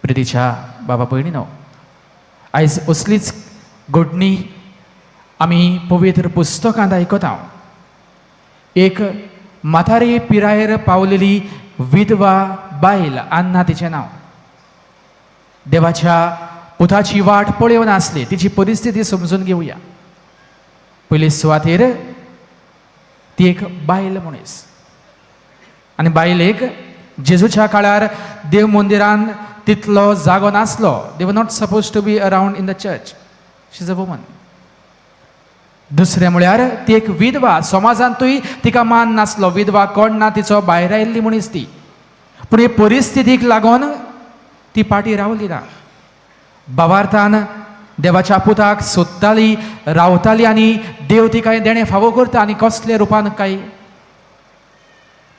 प्रितीच्या बाबा भयणीनो, आयज असलीच घडणी आमी पवित्र पुस्तकांत आयकता. एक म्हातारी पिरायेर पावलेली विधवा बायल, आन्ना तिचें नांव, देवाच्या पुताची वाट पळोवन आसली. तिची परिस्थिती समजून घेवया. पयले सुवातेर ती एक बायल मनीस आनी बायलेक जेजूच्या काळार देव मंदिरान तितलो जागो नासलो. They were not supposed to be around in the church. She is a woman. दुसरें म्हळ्यार ती एक विधवा. समाजांतूय तिका मान नासलो. विधवा, कोण ना तिचो, भायर आयिल्ली मनीस ती. पूण हे परिस्थितीक लागून ती फाटीं रावली ना. भावार्थान देवाच्या पुताक सोदताली, रावताली आनी देव तिका देणें फावो करता. आनी कसल्या रुपान काय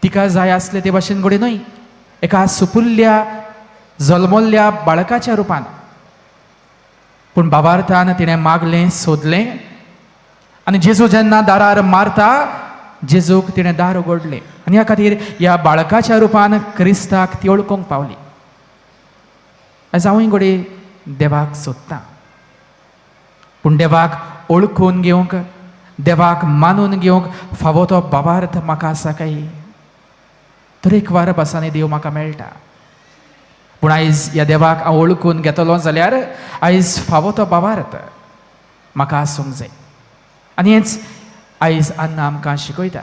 तिका जाय आसले ते भाशेन घडये न्हय, एका सुपुल्ल्या जल्मल्ल्या बाळकाच्या रुपान. पूण भावार्थान तिणें मागलें, सोदलें आनी जेजू जेन्ना दारार मारता, जेजूक तिणें दार उगडलें आनी ह्या खातीर ह्या बाळकाच्या रुपान क्रिस्ताक ती वळखूंक पावली. आयज हांवूय घडये देवाक सोदतां, पूण देवाक वळखून घेवंक, देवाक मानून घेवंक फावो तो भावार्थ म्हाका आसा काय? तरेकवार भासांनी देव म्हाका मेळटा, पूण आयज ह्या देवाक हांव वळखून घेतलो जाल्यार आयज फावो तो भावार्थ म्हाका आसूंक जाय. आनी हेंच आयज अन्ना आमकां शिकयता.